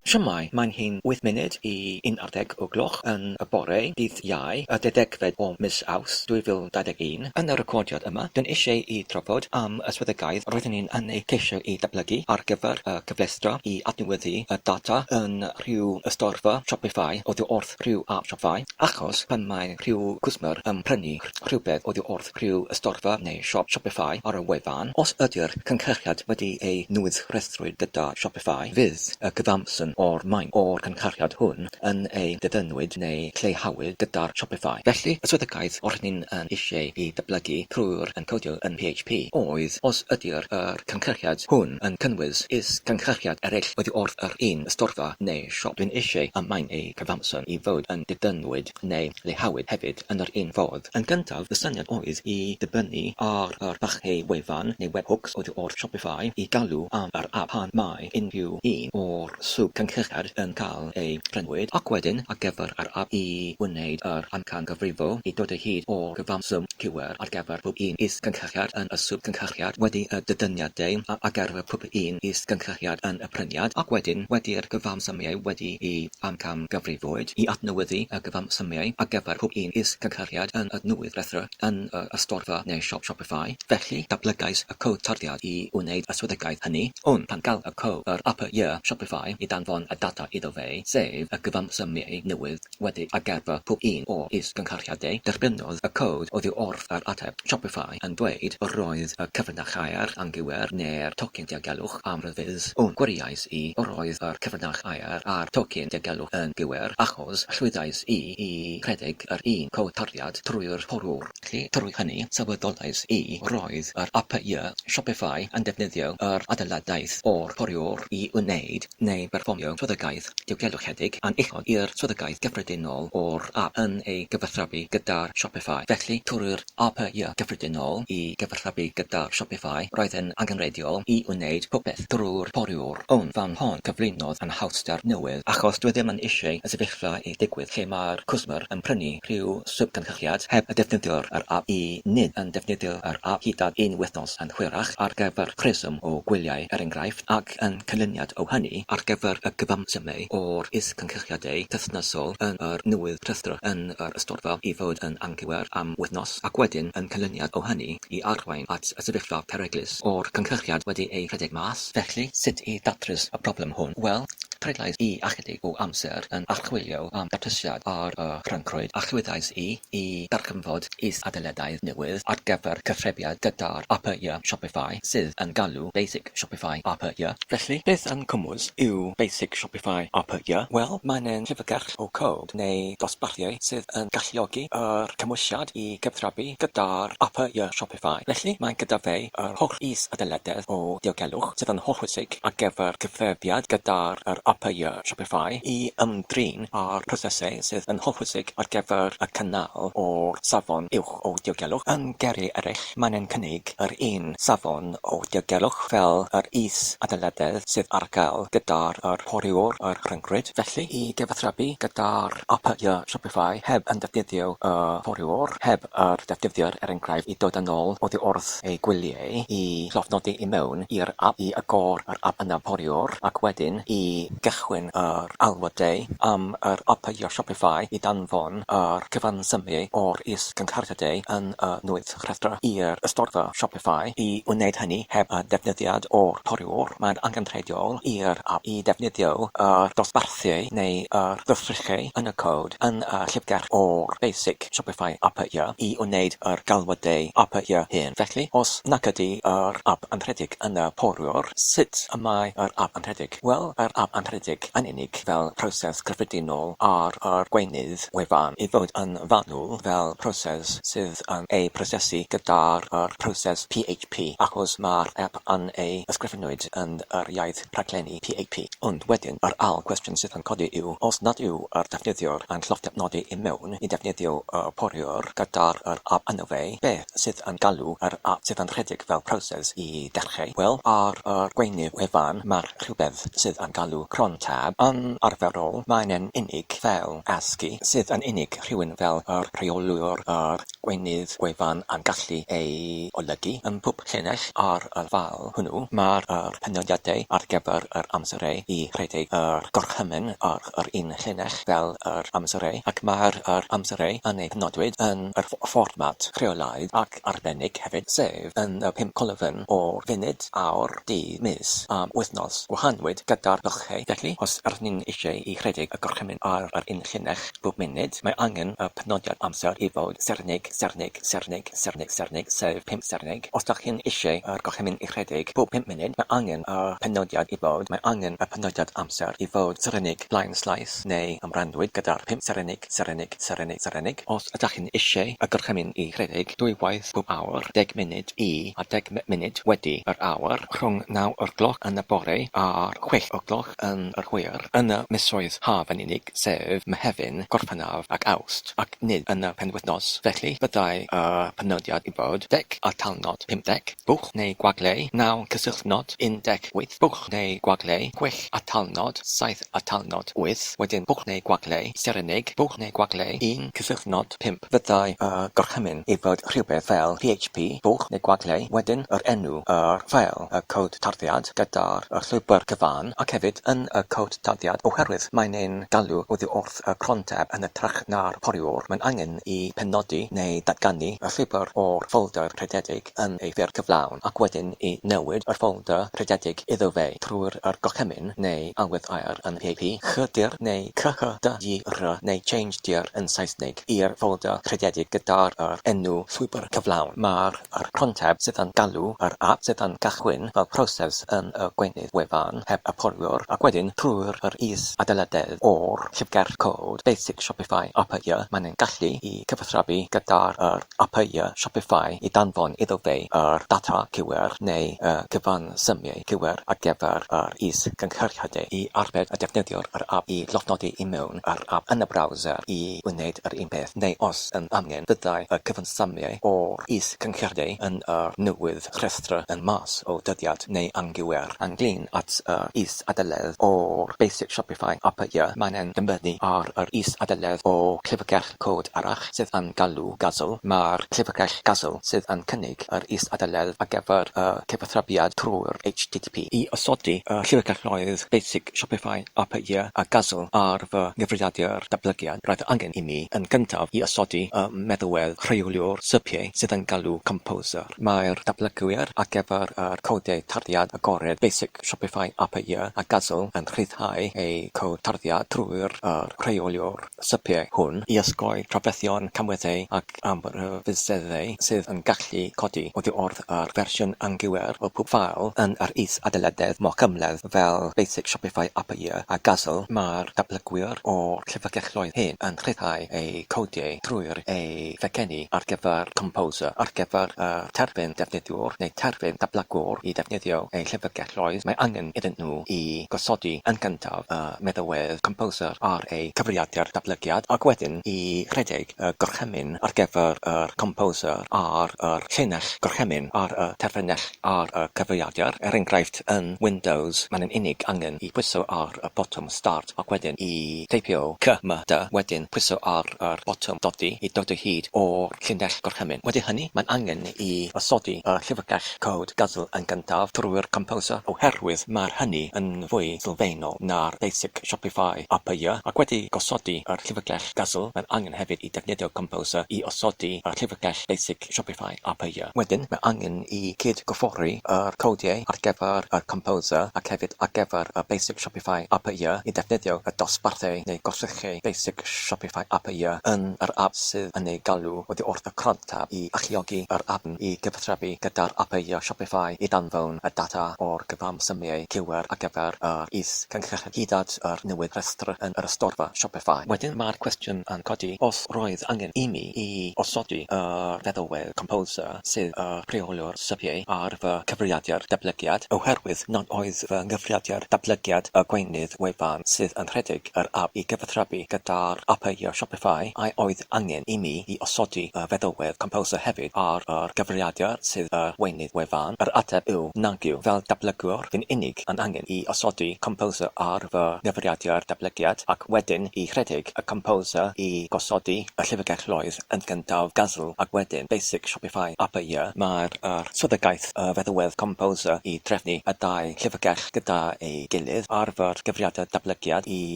Shwmae, mae'n hi'n wyth munud i unarddeg o gloch yn y bore, dydd Iau, y deuddegfed o mis Awst 2021. Yn y recordiad yma, dwi'n eisiau i drafod am y swyddogaeth roeddwn i'n yn ei ceisio i ddatblygu ar gyfer y cyfleustra i adnewyddu y data yn rhyw ystorfa Shopify oddi wrth rhyw app Shopify, achos pan mae rhyw cwsmer yn prynu rhywbeth oddi wrth rhyw ystorfa neu siop Shopify ar y wefan, os ydy'r cynhyrchiad wedi ei nwydd-restru gyda Shopify, fydd y cyfanswm o'r maint o'r cynhyrchiad hwn yn ei dderbynwyd neu lleihawyd gyda'r Shopify. Felly, y swyddogaeth roeddwn yn eisiau ei datblygu trwy'r encodio yn PHP oedd, os ydy'r yr cynhyrchiad hwn yn cynnwys is-gynhyrchiad eraill oddi wrth yr un ystorfa neu siop, dwi'n eisiau y maint ei cyfanswm i fod yn didynwyd neu leihawyd hefyd yn yr un ffordd. Yn gyntaf, fy syniad oedd i ddibynnu ar yr parchau wefan neu webhooks oddi wrth Shopify i galw am yr ap pan mae unrhyw un o'r sub-cynhyrchiad yn cael ei prynwyd, ac wedyn ar gyfer yr ap i wneud yr amcangyfrifo i dod o hyd o'r cyfanswm cywir ar gyfer pob un is-gynhyrchiad yn y sub-gynhyrchiad wedi y dydyniadau ar gyfer pob un is-gynhyrchiad yn y pryniad, ac wedyn wedi'r cyfansymiau wedi i amcangyfrifwyd i adnewyddu y cyfansymiau ar gyfer pob un is-gynhyrchiad yn y nwydd rhestr yn yr ystorfa neu siop Shopify. Felly, datblygais y cod tarddiad i wneud y swyddogaeth hynny, ond pan gael y cod yr API Shopify i danfon y data iddo fe, sef y cyfansymiau newydd wedi ar gyfer pob un o'r is-gynhyrchiadau, derbyniodd y cod oddi wrth yr ateb Shopify yn dweud yr oedd y cyfrinachau'r anghywir neu'r tocyn diogelwch am rybudd. Ond gwiriais i yr oedd yr cyfrinach air a'r tocyn diogelwch yn gywir achos llwyddais i i rhedeg yr un cod tarddiad trwy'r porwr. Felly, trwy hynny, sylweddolais i roedd yr API Shopify yn defnyddio yr adeiladaeth o'r poriwr i wneud neu berfformio swyddogaeth diogelwchedig yn uchod i'r swyddogaeth gyffredinol o'r ap yn ei gyfathrebu gyda'r Shopify. Felly, trwy'r API gyffredinol i gyfathrebu gyda'r Shopify, roedd yn angenrheidiol i wneud popeth drwy'r poriwr. Ond fan hon cyflwynodd anhawster newydd, achos dwi ddim yn eisiau y sefyllfa i ddigwydd lle mae'r cwsmer yn prynu rhyw sub-gynhyrchiad heb defnyddio'r yr ap i nid yn defnyddio yr ap hyd at un wythnos yn hwyrach ar gyfer rheswm o gwyliau er enghraifft, ac yn canlyniad o hynny, ar gyfer y cyfansymau o'r is-gynhyrchiadau perthnasol yn yr newydd rhestr yn yr ystorfa i fod yn anghywir am wythnos, ac wedyn yn canlyniad o hynny i arwain at y sefyllfa peryglus o'r cynhyrchiad wedi ei rhedeg mas. Felly, sut i ddatrys y broblem hwn? Wel, treulais i ychydig o amser yn archwilio am ddatrysiad ar y rhyngrwyd a llwyddais i i ddarganfod is-adeiladau newydd ar gyfer cyfathrebiad gyda'r API Shopify sydd yn galw Basic Shopify API. Felly, beth yn cymwys yw Basic Shopify API? Wel, mae'n un llyfrgell o cod neu dosbarthiau sydd yn galluogi yr cymwysiad i gyfathrebu gyda'r API Shopify. Felly, mae gyda fe yr holl is-adeiladedd o diogelwch sydd yn hollbwysig ar gyfer cyfathrebiad gyda'r yr API Shopify i ymdrin â'r prosesau sydd yn hollbwysig ar gyfer y cynnal o'r safon uwch o diogelwch. Yn geiriau eraill, mae'n yn cynnig yr un safon o diogelwch fel yr is-adeiladedd sydd ar gael gyda'r yr poriwr yr rhyngrwyd. Felly, i gyfathrebu gyda'r API Shopify heb yn defnyddio y poriwr, heb yr defnyddiwr er enghraifft i dod yn ôl oddi wrth ei gwyliau i llofnodi i mewn i'r ap, i agor yr ap yn y poriwr ac wedyn i gychwyn yr alwadau am yr API Shopify i danfon yr cyfansymiau o'r is-gynghrairiadau yn y nwydd rhestr i'r ystorfa Shopify. I wneud hynny heb y defnyddiad o'r poriwr, mae'n angenrheidiol i'r ap i ddefnyddio yr dosbarthiau neu yr wrthrychau yn y cod yn y llyfrgell o'r Basic Shopify API i wneud yr galwadau API hyn. Felly, os nac ydy yr ap yn rhedeg yn y poriwr, sut y mae yr ap yn rhedeg? Wel, yr ap yn rhedeg yn unig fel proses gyffredinol ar yr gweinydd wefan, i fod yn fanwl, fel proses sydd yn ei prosesu gyda'r yr proses PHP, achos mae'r ap yn ei ysgrifennwyd yn yr iaith rhaglenni PHP. Ond wedyn, yr ail cwestiwn sydd yn codi yw, os nad yw yr defnyddiwr yn llofnodi i mewn i defnyddio y poriwr gyda'r yr ap yno fe, beth sydd yn galw yr ap sydd yn rhedeg fel proses i ddechrau? Wel, ar yr gweinydd wefan mae'r rhywbeth sydd yn galw crontab. Yn arferol, mae'n yn unig fel ASCII, sydd yn unig rhywun fel yr rheolwr yr gweinydd gwefan yn gallu ei olygu. Ym mhob llinell ar y ffeil hwnnw, mae'r yr penodiadau ar gyfer yr amserau i rhedeg yr gorchymyn ar yr un llinell fel yr amserau, ac mae'r yr amserau yn eu penodwyd yn yr fformat rheolaidd ac arbennig hefyd, sef yn y pump colofn o'r funud, awr, dydd, mis a wythnos. Gwahanwyd gyda'r bylchau. Felly, os ydyn ni'n eisiau i rhedeg y gorchymyn ar yr un llinell bob munud, mae angen y penodiad amser i fod sernig, sernig, sernig, sernig, sernig, sef pump sernig. Os dach chi'n eisiau yr gorchymyn i rhedeg bob pump munud, mae angen y penodiad i fod, mae angen y penodiad amser i fod serenig blaen slaes neu ymrannwyd gyda'r pump serenig, serenig, serenig, serenig. Os ydach chi'n eisiau y gorchymyn i rhedeg dwywaith bob awr, deg munud i a deg munud wedi yr awr, rhwng 9 o'r gloch yn y bore a'r 6 o'r gloch yn yr hwyr, yn y misoedd haf yn unig, sef Mehefin, Gorffennaf ac Awst, ac nid yn y penwythnos, felly byddai y penodiad i fod 10 atalnod 50, bwlch neu gwagle 9 cysylltnod 18, bwlch neu gwagle 6 atalnod 7 atalnod 8, wedyn bwlch neu gwagle serenig, bwlch neu gwagle 1 cysylltnod 5. Fyddai y gorchymyn i fod rhywbeth fel PHP bwlch neu gwagle wedyn yr enw yr ffeil y cod tarddiad gyda'r llwybr cyfan ac hefyd yn y cod tarddiad oherwydd mae'n ein galw oddi wrth y crontab yn hytrach na'r poriwr, mae'n angen i penodi neu datganu y llwybr o'r ffolder rhededig yn ei ffurf cyflawn ac wedyn i newid yr ffolder rhededig iddo fe trwy'r yr gorchymyn neu arwydd air yn PHP, chdir neu chdir neu change dir yn Saesneg i'r ffolder rhededig gyda'r yr enw llwybr cyflawn. Mae'r yr crontab sydd yn galw yr ap sydd yn cychwyn fel proses yn y gweinydd wefan heb y poriwr ac wedyn trwy'r yr is-adeiladedd o'r llyfrgell cod Basic Shopify API mae'n gallu i cyfathrebu gyda'r yr API Shopify i danfon iddo fe yr data cywir neu y cyfansymiau cywir ar gyfer yr is-gynhyrchiadau i arbed y defnyddiwr yr ap i lofnodi i mewn yr ap yn y browser i wneud yr un peth, neu os yn angen, byddai y cyfansymiau o'r is-gynhyrchiadau yn yr newydd rhestr yn mas o dyddiad neu angywir. Ynglŷn at yr is-adeiledd o'r Basic Shopify API, mae'n yn dibynnu ar yr is-adeiledd o llyfrgell cod arall sydd yn galw Guzzle. Mae'r llyfrgell Guzzle sydd yn cynnig yr is-adeiledd ar gyfer y cyfathrebiad trwy'r HTTP. I osodi y llyfrgelloedd Basic Shopify API a Guzzle ar fy nghyfrifiadur datblygiad, roedd angen i mi yn gyntaf i osodi y meddalwedd rheoliwr sypiau sydd yn galw Composer. Mae'r datblygwyr ar gyfer yr codau tarddiad agored Basic Shopify API a Guzzle yn rhyddhau eu cod tarddiad trwy'r rheoliwr sypiau hwn i osgoi trafferthion camweddau ac amryfusedd sydd yn gallu codi oddi wrth yr fersiwn anghywir o pob ffeil yn yr is-adeiladedd mor gymhleth fel Basic Shopify API a Guzzle. Mae'r datblygwyr o'r llyfrgelloedd hyn yn rhyddhau eu codiau trwy'r eu phecynnu ar gyfer Composer ar gyfer y terfyn defnyddiwr neu terfyn datblygwr i ddefnyddio eu llyfrgelloedd. Mae angen iddyn nhw i gosodi yn gyntaf y meddalwedd Composer ar eu cyfrifiadur datblygiad ac wedyn i rhedeg y gorchymyn ar gyfer yr Composer ar yr llinell gorchymyn ar y terfynell ar y cyfrifiadur. Er enghraifft, yn Windows, mae'n yn unig angen i pwyso ar y botwm Start ac wedyn i teipio CMD, wedyn pwyso ar yr botwm Dodi i dod o hyd o'r llinell gorchymyn. Wedi hynny, mae'n angen i osodi y llyfrgell cod Guzzle yn gyntaf trwy'r Composer oherwydd mae'r hynny yn fwy sylfaenol na'r Basic Shopify API, ac wedi gosodi yr llyfrgell Guzzle, mae'n angen hefyd i defnyddio Composer i osodi y llyfrgell Basic Shopify API. Wedyn, mae angen i cyd-gyffori yr codiau ar gyfer y Composer ac hefyd ar gyfer y Basic Shopify API i ddefnyddio y dosbarthau neu gwrthrychau Basic Shopify API yn yr app sydd yn ei galw oddi wrth y crontab i alluogi yr app i gyfathrebu gyda'r API Shopify i danfon y data o'r cyfansymiau cywir ar gyfer yr is-gynhyrchiad hyd at yr newydd rhestr yn yr ystorfa Shopify. Wedyn mae'r cwestiwn yn codi os roedd angen i mi i osodi y feddalwedd Composer sydd y rheolwr sypiau ar fy cyfrifiadur datblygiad, oherwydd nad oedd fy nghyfrifiadur datblygiad y gweinydd wefan sydd yn rhedeg yr ap i gyfathrebu gyda'r API Shopify, ai oedd angen i mi i osodi y feddalwedd Composer hefyd ar yr gyfrifiadur sydd y weinydd wefan? Yr ateb yw nag yw. Fel datblygwr, fi'n unig yn angen i osodi Composer. Composer ar fy nghyfrifiadur datblygiad ac wedyn i rhedeg y Composer i gosodi y llyfrgelloedd yn gyntaf Guzzle ac wedyn Basic Shopify API. Mae'r yr swyddogaeth y feddalwedd Composer i drefnu y dau llyfrgell gyda ei gilydd ar fy nghyfrifiadur datblygiad i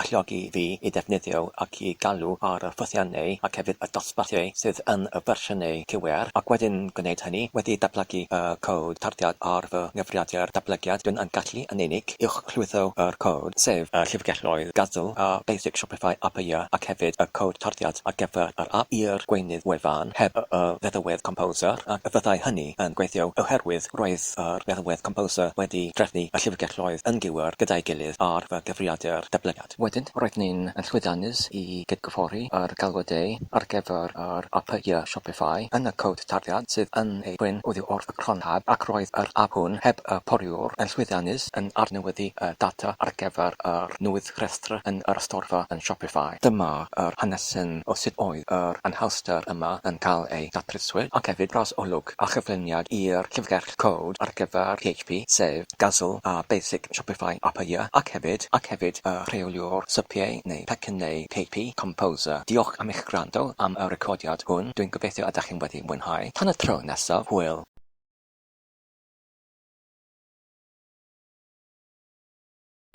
alluogi fi i ddefnyddio ac i galw ar y ffwythiannau ac hefyd y dosbarthiau sydd yn y fersiynau cywir, ac wedyn gwneud hynny wedi datblygu y cod tarddiad ar fy nghyfrifiadur datblygiad, dwi'n yn gallu yn unig uwchlwytho yr cod, sef y llyfrgelloedd Guzzle a Basic Shopify API ac hefyd y cod tarddiad ar gyfer yr ap i'r gweinydd wefan heb y feddalwedd Composer, ac y fyddai hynny yn gweithio oherwydd roedd yr feddalwedd Composer wedi trefnu y llyfrgelloedd yn gywir gyda'i gilydd ar fy nghyfrifiadur datblygiad. Wedyn, roeddwn i'n yn llwyddiannus i gydgyffori yr galwadau ar gyfer yr API Shopify yn y cod tarddiad sydd yn ei chwyn oddi wrth y crontab, ac roedd yr ap hwn, heb y poriwr, yn llwyddiannus yn adnewyddu y data ar gyfer yr nwydd rhestr yn yr ystorfa yn Shopify. Dyma yr hanesyn o sut oedd yr anhawster yma yn cael ei datryswyd, ac hefyd dros olwg a chyflwyniad i'r llyfrgell cod ar gyfer PHP, sef Guzzle a Basic Shopify API, ac hefyd ac hefyd y rheoliwr sypiau neu pecynnau PHP Composer. Diolch am eich gwrando am y recordiad hwn, dwi'n gobeithio ydych chi'n wedi mwynhau. Tan y tro nesaf, hwyl!